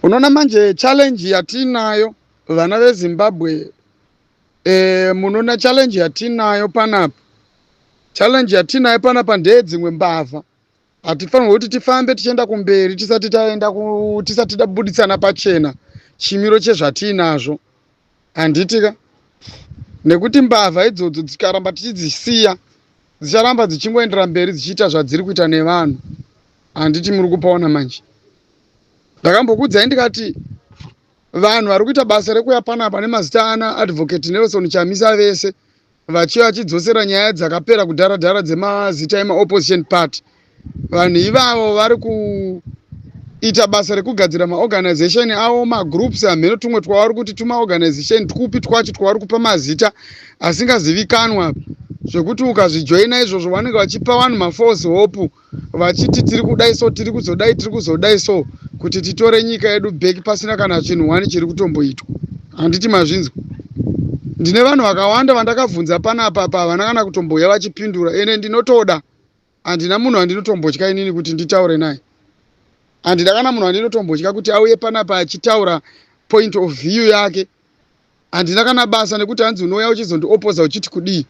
Unoona manje challenge yatiinayo vana veZimbabwe, munoona challenge yatiinayo panapa. Challenge yatiinayo panapa ndeyedzimwe mbavha. Hatifanirwi kuti tifambe tichienda kumberi tisati taenda tisati tabuditsana pachena chimiro chezvatiinazvo. Handiti ka? Nekuti mbavha idzodzo dzikaramba tichidzisiya dzicharamba dzichingoendera mberi dzichiita zvadziri kuita nevanhu. Handiti muri kupaona manje? Ndakambokuudzai ndikati vanhu vari kuita basa rekuuya panapa nemazita ana Advocate Nelson Chamisa vese vachiuya vachidzosera nyaya dzakapera kudhara dhara dzemazita emaopposition party. Vanhu ivavo vari kuita basa rekugadzira maorganization avo, magroups hamheno tumwe twavari kuti tumaorganization twupi twacho twavari kupa mazita asingazivikanwa, zvekuti ukazvijoina izvozvo vanenge vachipa vanhu mafalse hope vachiti tiri kudai so, tiri kuzodai, tiri kuzodai so kuti titore nyika yedu back, pasina kana chinhu wani chiri kutomboitwa. Handiti mazvinzwa? Ndine vanhu vakawanda vandakabvunza panapa pa havana kana kutombouya vachipindura. Ende ndinotoda, handina munhu andinotombotya inini kuti nditaure naye. Handina kana munhu andinotombotya kuti auye panapa achitaura point of view yake. Handina kana basa nekuti hanzi unouya uchizondiopoza uchiti kudii.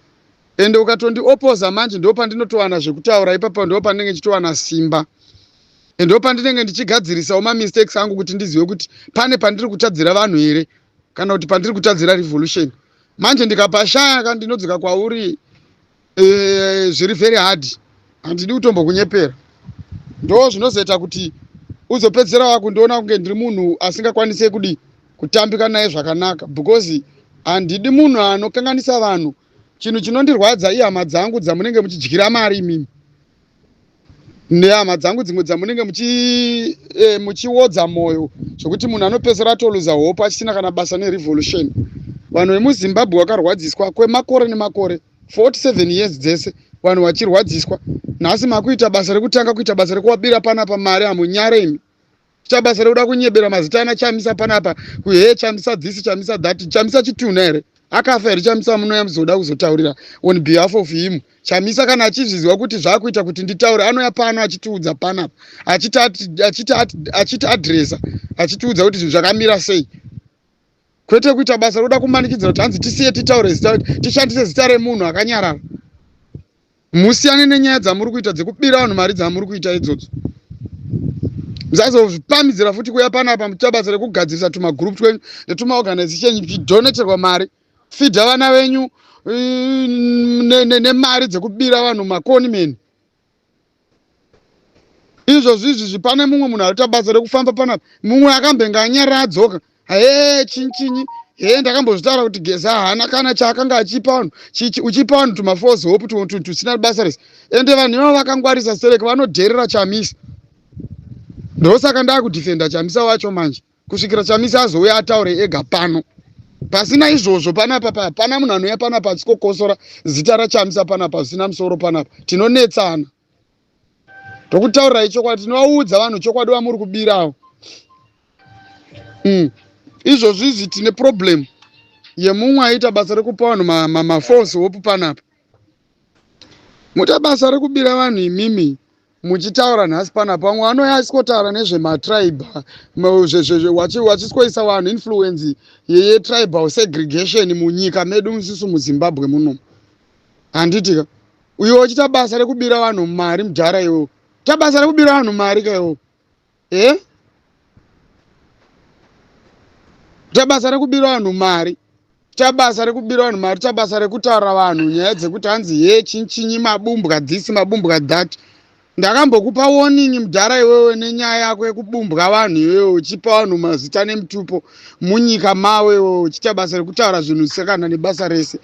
Ende ukatondiopoza manje ndo pandinotowana zvekutaura ipapa, ndo pandinenge ndichitowana simba, ndo pandinenge ndichigadzirisawo mamistakes angu kuti ndizive kuti pane pandiri kutadzira vanhu here kana kuti pandiri kutadzira revolution. Manje ndikapashaya ka ndinodzoka kwauri. Zviri very hard, handidi kutombokunyepera. Ndo zvinozoita kuti uzopedzisira wakundiona kunge ndiri munhu asingakwanise kudi kutambika naye zvakanaka, because handidi munhu anokanganisa vanhu. Chinhu chinondirwadza ihama dzangu dzamunenge muchidyira mari imimi, nehama dzangu dzimwe dzamunenge muchiodza mwoyo zvokuti munhu anopedzisira atoluza hope achisina kana basa nerevolution. Vanhu vemuZimbabwe vakarwadziswa kwemakore nemakore, 47 years dzese vanhu vachirwadziswa. Nhasi makuita basa rekutanga kuita basa rekuwabira panapa mari. Hamunyare imi kuita basa rekuda kunyebera mazita ana Chamisa panapa, kuhe Chamisa this, Chamisa that? Chamisa chitunha here? Akafa here Chamisa? Munoya muzoda kuzotaurira on behalf of him. Chamisa kana achizviziva kuti zvaakuita kuti nditaure, anoya pano achitiudza panapa, achiti adresa, achitiudza kuti zvinhu zvakamira sei, kwete kuita basa roda kumanikidzira kuti hanzi tisiye titaure zita, tishandise zita remunhu akanyarara. Musiyane nenyaya dzamuri kuita dzekubira vanhu mari dzamuri kuita idzodzo. Musazozvipamidzira futi kuya panapa muchiita basa rekugadzirisa tumagroup twenyu netumaorganization muchidoneterwa mari, fidha vana venyu nemari dzekubira vanhu, maconmen. Izvozvo izvizvi pane mumwe munhu arikuita basa rekufamba panapa, mumwe akambenge anyarara adzoka, he chinchinyi, he ndakambozvitaura kuti Geza haana kana chaakanga achipa vanhu. Uchipa vanhu tumafalse hope tusina basa rese. Ende vanhu ivavo vakangwarisa sereke, vanodherera Chamisa. Ndosaka ndaakudhifenda Chamisa wacho manje kusvikira Chamisa azouya ataure ega pano. Pasina izvozvo panapa hapana munhu anouya panapa achikokosora zita raChamisa panapa zvisina musoro. Panapa tinonetsana, tokutaurirai chokwadi, tinovaudza vanhu chokwadi vamuri kubirawo. Izvozvo izvi tine problem yemumwe aita basa rekupa vanhu mafalse hope panapa. Muita basa rekubira vanhu imimi muchitaura nhasi panapa. Vamwe vanouya achisikotaura nezvematribe, vachisikoisa vanhu influence yetribal segregation munyika medu mususu muZimbabwe muno. Handiti ka uyo uchiita basa rekubira vanhu mari, mudhara iwewo ita basa rekubira vanhu mari ka iwewo e ita basa rekubira vanhu mari, ita basa rekubira vanhu mari, ita basa rekutaura vanhu nyaya dzekuti hanzi ye chinchinyi, mabumbwa this, mabumbwa that. Ndakambokupa warning mudhara iwewe nenyaya yako yekubumbwa vanhu iwewe, uchipa vanhu mazita nemutupo munyika mavo, iwewe uchiita basa rekutaura zvinhu zvisakana nebasa rese.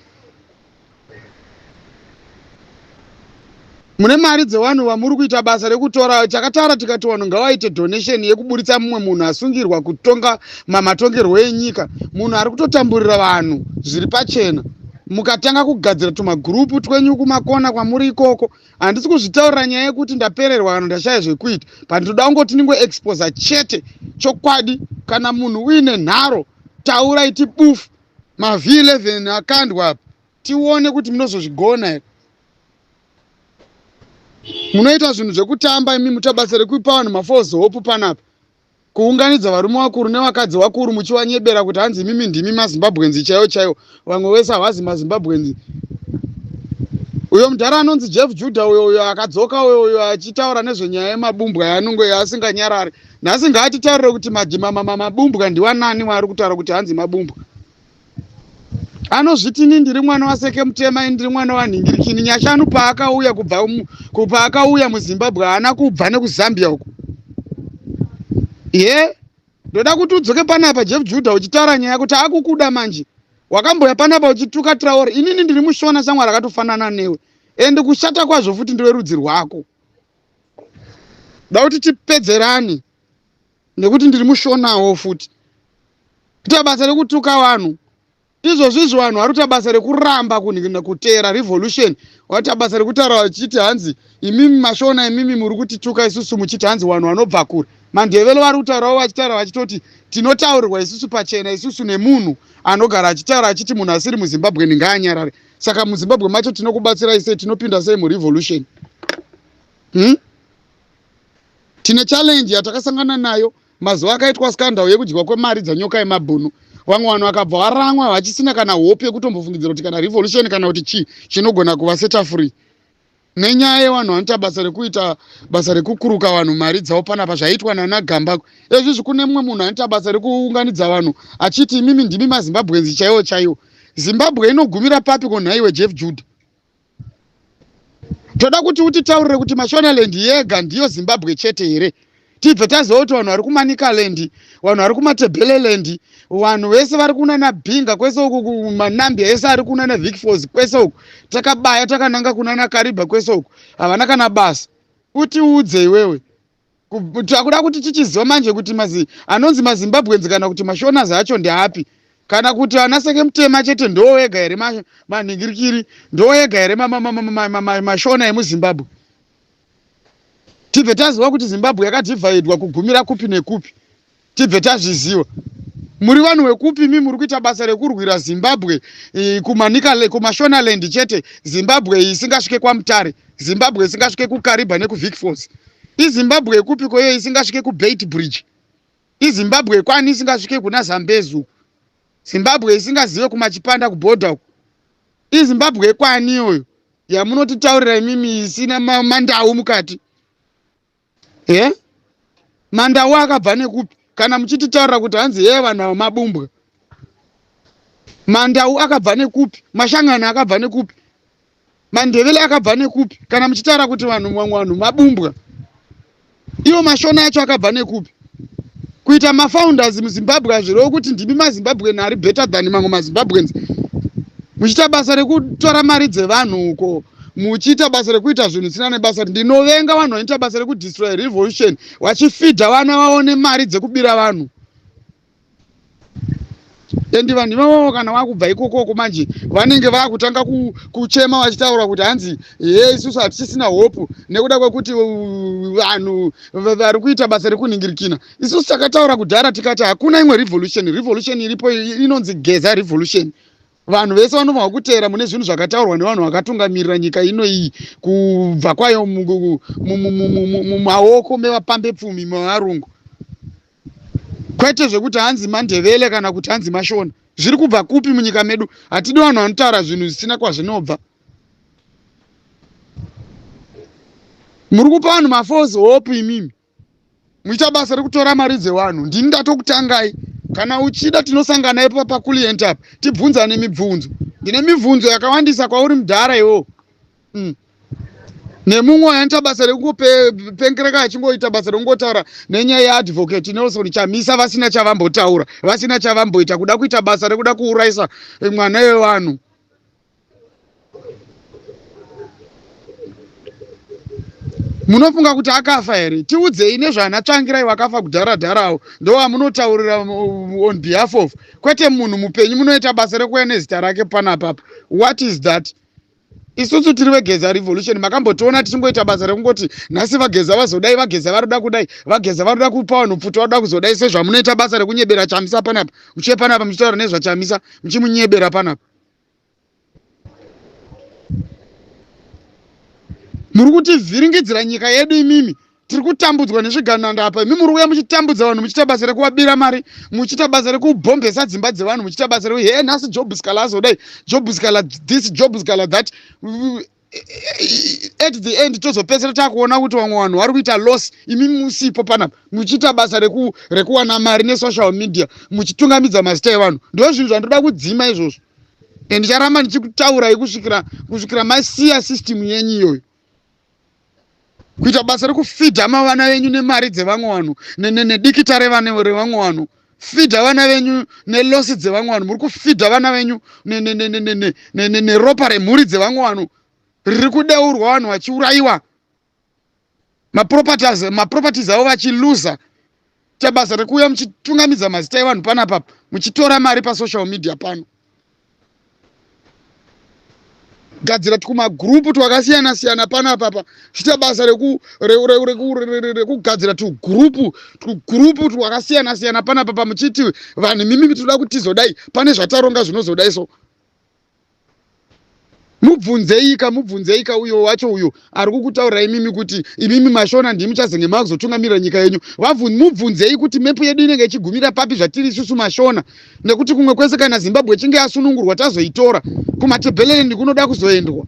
Mune mari dzevanhu vamuri kuita basa rekutora. Takataura tikati vanhu ngavaite donation yekuburitsa mumwe munhu asungirwa kutonga matongerwo enyika, munhu ari kutotamburira vanhu zviri pachena. Mukatanga kugadzira tumagurupu twenyu kumakona kwamuri ikoko, handisi kuzvitaurira nyaya yekuti ndapererwa kana ndashaya zvekuita, pandinoda kungoti ndingoexposa chete chokwadi. Kana munhu uine nharo, taurai tibufu maV11 akandwa apa, tione kuti munozozvigona here. Munoita zvinhu zvekutamba imi, muita basa rekupa vanhu mafalse hope panapa. Kuunganidza varume vakuru nevakadzi vakuru muchivanyebera kuti hanzi imimi ndimi maZimbabweans chaiwo chaiwo, vamwe vese havazi maZimbabweans. Uyo mudhara anonzi Jeff Judah uyo uyo akadzoka uyo uyo achitaura nezvenyaya yemabumbwa yaanonge asinganyarari. Nhasi ngaatitaurire kuti mabumbwa ndiwanani waari kutaura kuti hanzi mabumbwa. Anozviti ini ndiri mwana waSeke Mutema, ini ndiri mwana waNhingirikini. Nyashanu paakauya kubva paakauya muZimbabwe haana kubva nekuZambia uko. Ye ndoda kuti udzoke panapa Jeff Judah uchitaura nyaya kuti akukuda manje. Wakamboya panapa uchituka Traore. Inini ndiri muShona shamwari akatofanana newe. And kushata kwazvo futi ndiwe rudzi rwako. Da kuti tipedzerane nekuti ndiri mushonawo futi. Kuita basa rekutuka vanhu. Izvozvi izvi vanhu vari kuita basa rekuramba kuteera revolution. Vaita basa rekutaura vachiti hanzi imimi mashona imimi muri kutituka isusu muchiti hanzi vanhu vanobva kure. Mandevele vari kutaurawo vachitaura vachitoti tinotaurirwa isusu pachena isusu nemunhu anogara achitaura achiti munhu asiri muZimbabwe ngaanyarare. Saka muZimbabwe macho tinokubatsirai sei, tinopinda sei murevolution? Tine challenge yatakasangana nayo mazuva akaitwa scandal yekudyiwa kwemari dzanyoka yemabhunu. Vamwe vanhu vakabva varamwa vachisina kana hope yekutombofungidzira kuti kana revolution kana kuti chii chinogona kuvaseta free. Nenyaya yevanhu vanoita basa rekuita basa rekukuruka vanhu mari dzavo panapa zvaiitwa nana Gambakwe. Ezvizvi kune mumwe munhu anoita basa rekuunganidza vanhu achiti imimi ndimi maZimbabweans chaiwo chaiwo. Zimbabwe inogumira papi ko nhaiwe Jeff Judah? Toda kuti utitaurire kuti Mashonaland yega ndiyo Zimbabwe chete here? Tibve taziva kuti vanhu vari kuManicaland, vanhu vari kuMatebeleland, vanhu vese vari kunana Binga kwese uku, kumanambia ese ari kunana Vic Falls kwese uku, takabaya takananga kunana Kariba kwese uku, havana kana basa. Utiudze iwewe. Takuda kuti tichiziva manje kuti mazi anonzi maZimbabweans kana kuti maShonas acho ndeapi, kana kuti ana Seke Mutema chete ndo wega here manhingirikiri, ndo wega here mashona emuZimbabwe. Tibve taziva kuti Zimbabwe yakadhivhaidwa kugumira kupi nekupi, tibve tazviziva. Muri vanhu vekupi mi muri kuita basa rekurwira Zimbabwe kuMashonaland chete, Zimbabwe isingasvike kwaMutare, Zimbabwe isingasvike kuKariba nekuVic Falls. IZimbabwe yekupi koyo isingasvike kuBeit Bridge? IZimbabwe kwani isingasvike kuna Zambezi uku? Zimbabwe isingazive kuMachipanda kubhodha uku? IZimbabwe kwani iyoyo yamunotitaurira imimi isina mandau mukati? Mandau akabva nekupi? Kana muchititaurira kuti hanzi heye vanhu ava mabumbwa, mandau akabva nekupi? Mashangani akabva nekupi? Mandevele akabva nekupi? Kana muchitaura kuti vanhu vamwe vanhu mabumbwa, iwo mashona acho akabva nekupi? Kuita mafounders muZimbabwe hazvirevo kuti ndimi maZimbabwean ari better than mamwe maZimbabweans. Muchiita basa rekutora mari dzevanhu uko, muchiita basa rekuita zvinhu zvisina nebasa. Ndinovenga vanhu vanoita basa rekudestroy revolution vachifidha vana vavo nemari dzekubira vanhu. Endi vanhu ivavo kana vakubva ikokoko manje vanenge vakutanga kuchema vachitaura kuti hanzi ye isusu hatichisina hope nekuda kwekuti vanhu vari kuita basa rekunhingirikina. Isusu takataura kudhara tikati hakuna imwe revolution, revolution iripo inonzi Geza revolution. Vanhu vese vanofanirwa kuteera mune zvinhu zvakataurwa nevanhu vakatungamirira nyika ino iyi kubva kwayo mumaoko mevapambepfumi mevarungu, kwete zvekuti hanzi mandevele kana kuti hanzi mashona. Zviri kubva kupi munyika medu? Hatidi vanhu vanotaura zvinhu zvisina kwazvinobva. Muri kupa vanhu mafalse hope imimi, muchiita basa rekutora mari dzevanhu. Ndini ndatokutangai. Kana uchida tinosangana ipo pakulient apa tibvunzane mibvunzo. Ndine mibvunzo yakawandisa kwauri mudhara iwowo. Nemumwe anoita basa rekungopengereka achingoita basa rekungotaura nenyaya yeadvocate Nelson Chamisa, vasina chavambotaura, vasina chavamboita, kuda kuita basa rekuda kuurayisa mwana wevanhu. Munofunga kuti akafa here? Tiudzei nezvana Tsvangirai wakafa kudhara dharawo, ndowamunotaurira on behalf of, kwete munhu mupenyu. Munoita basa rekuuya nezita rake panapapa. What is that? Isusu tiri veGeza revolution, makambotiona tichingoita basa rekungoti nhasi vaGeza vazodai, vaGeza varoda kudai, vaGeza varoda kupa vanhu pfuti, varoda kuzodai, sezvamunoita basa rekunyebera Chamisa panapa, muchiye panapa muchitaura nezvaChamisa muchimunyebera panapa. Muri kutivhiringidzira nyika yedu imimi. Tiri kutambudzwa nezvigananda apa. Imi muri kuuya muchitambudza vanhu, muchiita basa rekuvabira mari, muchiita basa rekubhombesa dzimba dzevanhu, muchiita basa reku he nhasi Job Sikhala azodai, Job Sikhala this, Job Sikhala that. At the end tozopedzisira takuona kuti vamwe vanhu vari kuita loss, imi musipo panapa muchiita basa rekuwana mari nesocial media, muchitungamidza mazita evanhu. Ndo zvinhu zvandoda kudzima izvozvo, and ndicharamba ndichikutaurai kusvikira masiya system yenyu iyoyo, kuita basa rekufidha mavana venyu nemari dzevamwe vanhu, nedikita revamwe vanhu, fidha vana venyu neloss dzevamwe vanhu. Muri kufidha vana venyu neropa remhuri dzevamwe vanhu riri kudeurwa, vanhu vachiurayiwa, maproperties avo vachiluza. Ita basa rekuuya muchitungamidza mazita evanhu panapa, muchitora mari pasocial media pano. Gadzira tumagurupu twakasiyana siyana panapapa, chiita basa rekugadzira tugurupu twakasiyana siyana panapapa, muchiti vanhu, mimimi tinoda kuti tizodai, pane zvataronga zvinozodai. So mubvunzeika, mubvunzeika uyo wacho, uyo ari kukutaurirai imimi kuti imimi Mashona ndimi muchazenge makuzotungamirira nyika yenyu. Mubvunzei kuti mepu yedu inenge ichigumira papi, zvatiri isusu Mashona, nekuti kumwe kwese kana Zimbabwe ichinge yasunungurwa tazoitora, kuMatebeleland kunoda kuzoendwa,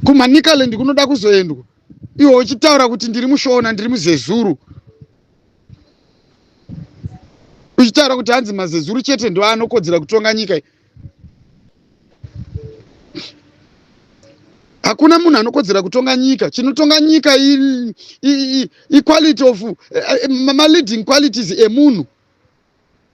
kuManicaland kunoda kuzoendwa. Iwe uchitaura kuti ndiri muShona, ndiri muZezuru, uchitaura kuti hanzi maZezuru chete ndo anokodzera kutonga nyika iyi. Hakuna munhu anokodzera kutonga nyika. Chinotonga nyika equality of maleading qualities emunhu.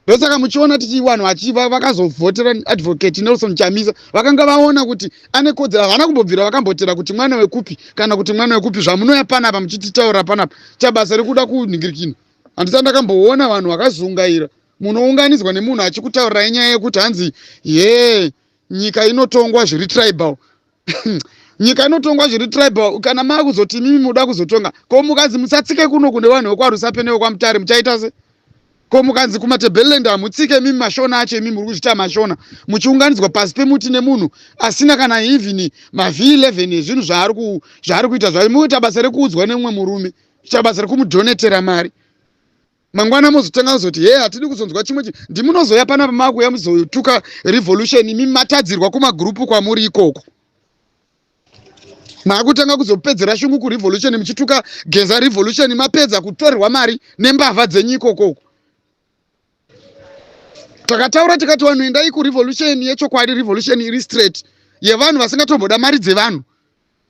Ndosaka muchiona tichi vanhu vachiva vakazovhotera Advocate Nelson Chamisa, vakanga vaona kuti ane kodzero. Havana kumbobvira vakambotera kuti mwana wekupi kana kuti mwana wekupi. Zvamunoya panapa muchititaura panapa, chabasa rekuda kunhingirikina, handisati ndakamboona vanhu vakazungaira. Munounganidzwa nemunhu achikutaurirai nyaya yekuti hanzi ye nyika inotongwa zviri tribal, nyika inotongwa zviri tribal. Kana maakuzoti imimi muda kuzotonga, ko mukanzi musatsike kuno kune vanhu vekwaRusape nevekwaMutare, muchaita se? Ko mukanzi kuMatebeleland hamutsike, imimi Mashona acho, imimi muri kuzvita Mashona, muchiunganidzwa pasi pemuti nemunhu asina kana even maV11 ezvinhu zvaari kuita zvayo, muita basa rekuudzwa nemumwe murume, ita basa rekumudhonetera mari, mangwana mozotanga kuzoti he, hatidi kuzonzwa chimwe. Ndimunozoya panapa makuya muzotuka revolution. Imi matadzirwa kumagurupu kwamuri ikoko, maakutanga kuzopedzera shungu kurevolution, muchituka Geza Revolution. Mapedza kutorerwa mari nembavha dzenyu ikokoko. Takataura tikati vanhu endai kurevolution yechokwadi, revolution iri straight, yevanhu vasingatomboda mari dzevanhu.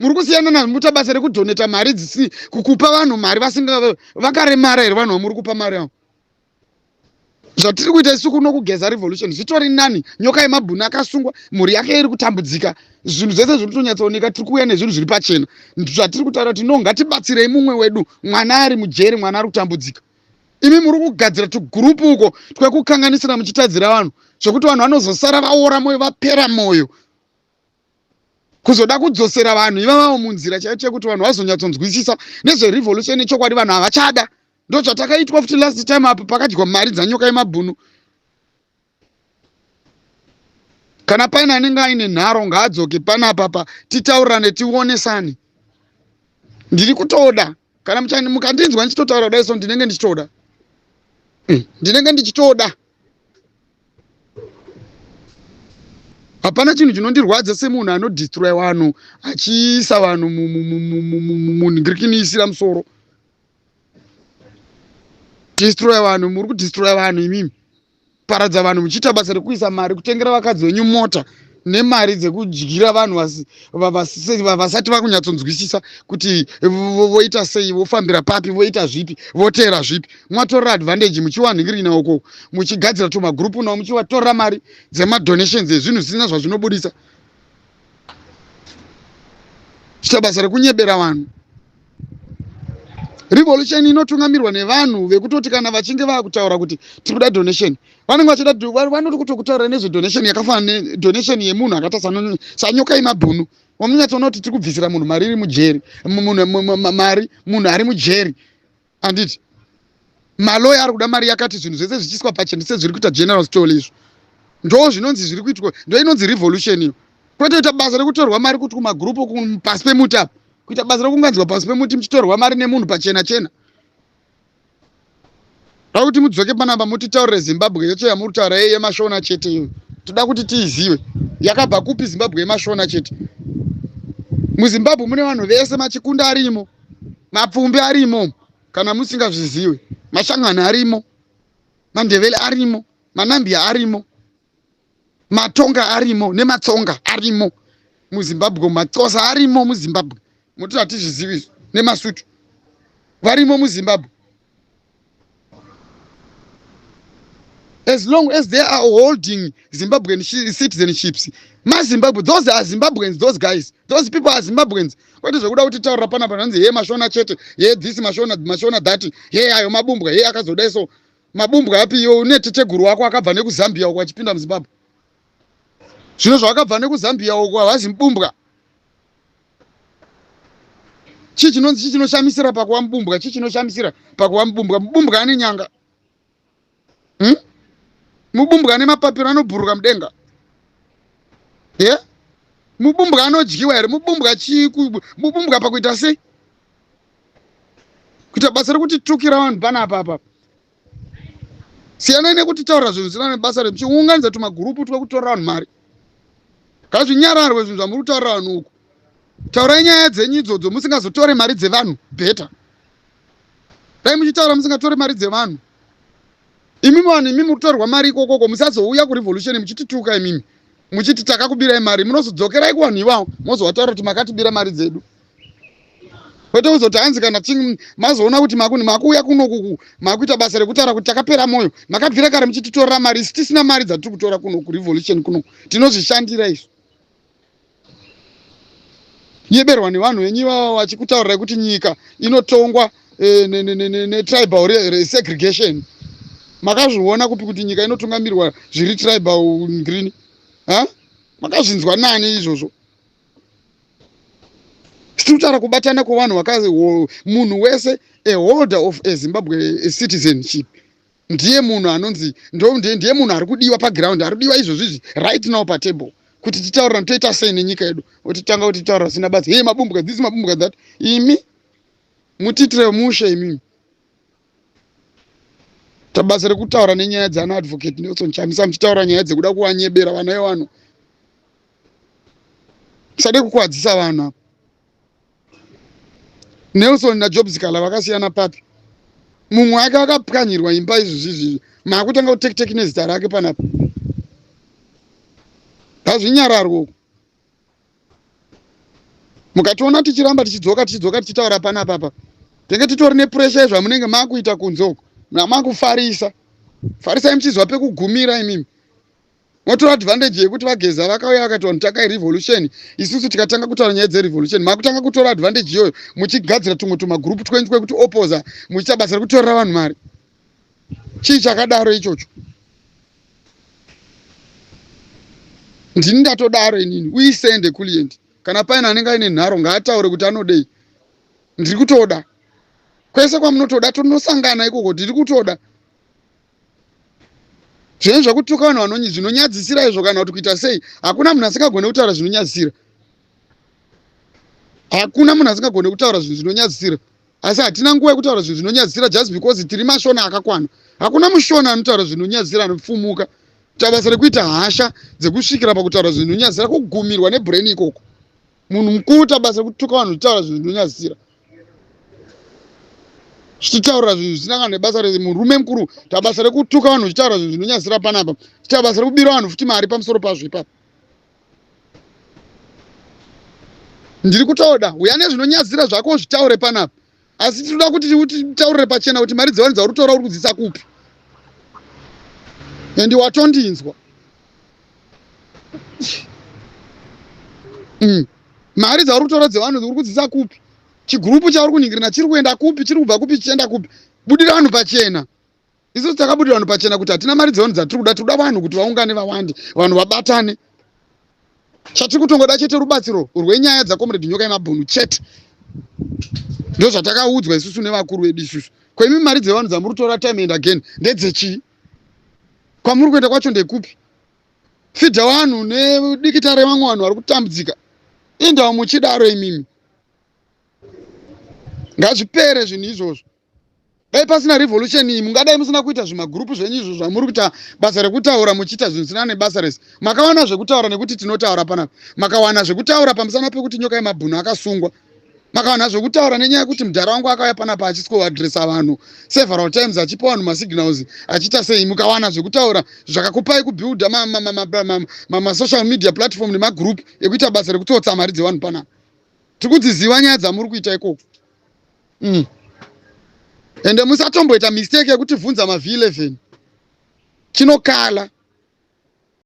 Muri kusiyana namuta basa rekudhoneta mari dzisi kukupa vanhu mari vasinga vakaremara here, vanhu vamuri kupa mari avo. Zvatiri kuita isu kuno kuGeza Revolution zvitori nani. Nyoka yemabhunu akasungwa, mhuri yake iri kutambudzika, zvinhu zvese zviri kutonyatsooneka. Tiri kuuya nezvinhu zviri pachena, zvatiri kutaura kuti no, ngatibatsirei mumwe wedu, mwana ari mujeri, mwana ari kutambudzika. Imi muri kugadzira tugurupu uko twekukanganisira, muchitadzira vanhu zvekuti vanhu vanozosara vaora mwoyo, vapera mwoyo, kuzoda kudzosera vanhu ivavavo munzira chaiyo chekuti vanhu vazonyatsonzwisisa nezverevolution yechokwadi. Vanhu havachada. Ndo zvatakaitwa futi last time apo pakadyiwa mari dzanyoka yemabhunu. Kana paine anenge aine nharo, ngaadzoke panapa titaurirane, tionesane. Ndiri kutoda kana mukandinzwa ndichitotaura kudai so, ndinenge ndichitoda, ndinenge ndichitoda. Hapana chinhu chinondirwadza semunhu anodestroy vanhu, achiisa vanhu munhingirikinisira musoro. Destroy vanhu, muri kudestroya vanhu imimi, paradza vanhu, muchiita basa rekuisa mari kutengera vakadzi venyu mota nemari dzekudyira vanhu vasati vakunyatsonzwisisa kuti voita sei, vofambira papi, voita zvipi, voteera zvipi. Mwatorera advantage, muchiwanhingirina uko, muchigadzira tumagurupu nawo, muchivatorera mari dzemadonations ezvinhu zvisina zvazvinobudisa, chiita basa rekunyebera vanhu. Revolution inotungamirwa nevanhu vekutoti kana vachinge vaakutaura kuti tiri kuda donation, vanenge vachida, vanoti kutokutaura nezvedonation yakafanana nedonation yemunhu akaita sanyoka yemabhunu, wamunonyatsoona kuti tiri kubvisira munhu mari iri mujeri, mari munhu ari mujeri, handiti maloya ari kuda mari yakati, zvinhu zvese zvichiiswa pachena sezviri kuita General Stole. Izvo ndo zvinonzi zviri kuitwa, ndo inonzi revolution iyo, kwete kuita basa rekutorwa mari kuti kumagurupu pasi pemuti apa. Kuita basa rekuunganidzwa pasi pemuti muchitorwa mari nemunhu pachena chena. Toda kuti mudzoke panapa mutitaurire Zimbabwe yacho yamuri kutaura iye yemashona chete iyoyo. Toda kuti tiizive. Yakabva kupi Zimbabwe yemashona chete? MuZimbabwe mune vanhu vese, machikunda arimo, mapfumbi arimo, kana musingazviziwe, mashangani arimo, mandevele arimo, manambia arimo, matonga arimo nematsonga arimo muZimbabwe, maxhosa arimo muZimbabwe, muti hatizvizivi izvo, nemasutu varimo muZimbabwe. As long as they are holding Zimbabwean citizenships, maZimbabwe, those are Zimbabweans, those guys, those people are Zimbabweans. Kwete zvekuda kuti taurira panapa zvanzi he mashona chete, he this mashona, mashona that, he ayo mabumbwa, he akazodai. So mabumbwa api iwe une teteguru wako akabva nekuZambia uko achipinda muZimbabwe? Zvino zvawakabva nekuZambia uko havazi mubumbwa? Chii chinonzi, chii chinoshamisira pakuva mubumbwa? Chii chinoshamisira pakuva mubumbwa? Mubumbwa ane nyanga, Mubumbwa ane mapapiro anobhuruka mudenga ye yeah? Mubumbwa anodyiwa here? Mubumbwa chii? Mubumbwa pakuita sei? Kuita basa rekutitukira vanhu panapa apa. Siyanai nekutitaurira zvinhu zvisina nebasa, remuchiunganidza tumagurupu twekutorera vanhu mari. Ngazvinyararwe zvinhu zvamuri kutaurira vanhu uku. Taurai nyaya dzenyu idzodzo musingazotore mari dzevanhu. Better dai muchitaura musingatore mari dzevanhu. Imimi vanhu, imimi muri kutorerwa mari ikokoko, musazouya kurevolution muchitituka imimi muchiti takakubirai mari. Munozodzokerai kuvanhu ivavo mozovataura kuti makatibira mari dzedu, kwete kuzoti hanzi kana mazoona kuti makuuya kunoku makuita basa rekutaura kuti takapera mwoyo. Makabvira kare muchititorera mari, isi tisina mari dzatiri kutora kuno kurevolution kuno, tinozvishandira isu. Nyeberwa nevanhu venyu ivava vachikutaurirai kuti nyika inotongwa netribal segregation. Makazviona kupi kuti nyika inotungamirwa zviri tribal green? Ha, makazvinzwa nani izvozvo? Tiri kutaura kubatana kwevanhu vakazi munhu wese a holder of a Zimbabwe citizenship ndiye munhu anonzi ndiye munhu ari kudiwa paground, ari kudiwa izvozvo izvi right now patable kuti titaurira toita sei nenyika yedu. Otitanga kuti taura zvisina basa, hey mabumbwa this, mabumbwa that. Imi mutiitire mushe imimi. Tabasa rekutaura nenyaya dzaana Advocate Nelson Chamisa, muchitaura nyaya dzekuda kuvanyebera vana vevanhu. Musade kukwadzisa vanhu apa. Nelson naJob Sikhala vakasiyana papi? Mumwe wake akapwanyirwa imba izvi zvizvi, maakutanga kutekiteki nezita rake panapa. Ngazvinyararwe uku. Mukationa tichiramba tichidzoka, tichidzoka tichitaura panapa apa, tenge titori nepressure yezvamunenge makuita kunze uku. Makufarisa farisai muchizwa pekugumira imimi. Motora advantage yekuti vaGeza vakauya vakati vanhu takai revolution, isusu tikatanga kutaura nyaya dzerevolution, makutanga kutora advantage iyoyo muchigadzira tumwe tumagurupu twenyu twekuti opoza, muchiita basa rekutorera vanhu mari. Chii chakadaro ichocho? Ndini ndatodaro inini. Uisende kulient. Kana paine anenge aine nharo ngaataure kuti anodei. Ndiri kutoda kwese kwamunotoda, tonosangana ikoko. Ndiri kutoda zvinhu zvekutuka vanhu vanonyi zvinonyadzisira izvo kana kuti kuita sei. Hakuna munhu asingagone kutaura zvinonyadzisira, hakuna munhu asingagone kutaura zvinhu zvinonyadzisira, asi hatina nguva yekutaura zvinhu zvinonyadzisira just because tiri mashona akakwana. Hakuna mushona anotaura zvinonyadzisira anopfumuka. Kuita basa rekuita hasha dzekusvikira pakutaura zvinhu zvinonyadzisira, kugumirwa nebrain ikoko. Munhu mukuru ta basa rekutuka vanhu uchitaura zvinhu zvinonyadzisira, chichitaurira zvinhu zvisina kana nebasa rese. Murume mukuru ta basa rekutuka vanhu uchitaura zvinhu zvinonyadzisira panapa, chiita basa rekubira vanhu futi mari pamusoro pazvo ipapo. Ndiri kutoda uya nezvinonyadzisira zvako zvitaure panapa, asi tinoda kuti utitaurire pachena kuti mari dzevanhu dzauri kutora uri kudzisa kupi. And watondinzwa. Mari dzauri kutora dzevanhu uri kudzisa kupi? Chigurupu chauri kuningirina chiri kuenda kupi? Chiri kubva kupi chichienda kupi? Budira vanhu pachena. Isusu takabudira vanhu pachena kuti hatina mari dzevanhu dzatiri kuda. Tiri kuda vanhu kuti vaungane vawande, vanhu vabatane. Chatiri kutongoda chete rubatsiro rwenyaya dzaComrade Nyoka Yemabhunu chete. Ndo zvatakaudzwa isusu nevakuru vedu isusu. Kwemi mari dzevanhu dzamuri kutora time and again ndedzechii? Kwamuri kuenda kwacho ndekupi? Fidha vanhu nedikita revamwe vanhu vari kutambudzika. Indawo muchidaro imimi. Ngazvipere zvinhu izvozvo. Dai pasina revolution iyi, mungadai musina kuita zvimagurupu zvenyu izvo zvamuri kuita basa rekutaura, muchiita zvinhu zvisina nebasa rese. Makawana zvekutaura nekuti tinotaura panapa. Makawana zvekutaura pamusana pekuti Nyoka yemabhunu akasungwa. Makawana zvekutaura nenyaya yekuti mudhara wangu akauya panapa achisikoadresa vanhu several times, achipa vanhu masignals, achiita sei. Mukawana zvekutaura zvakakupai kubuilda masocial media platform nemagroup ekuita basa rekutsotsa mari dzevanhu panapa. Tiri kudziziva nyaya dzamuri kuita ikoko. Ende musatomboita mistake yekuti vhunza maV11 chinokala.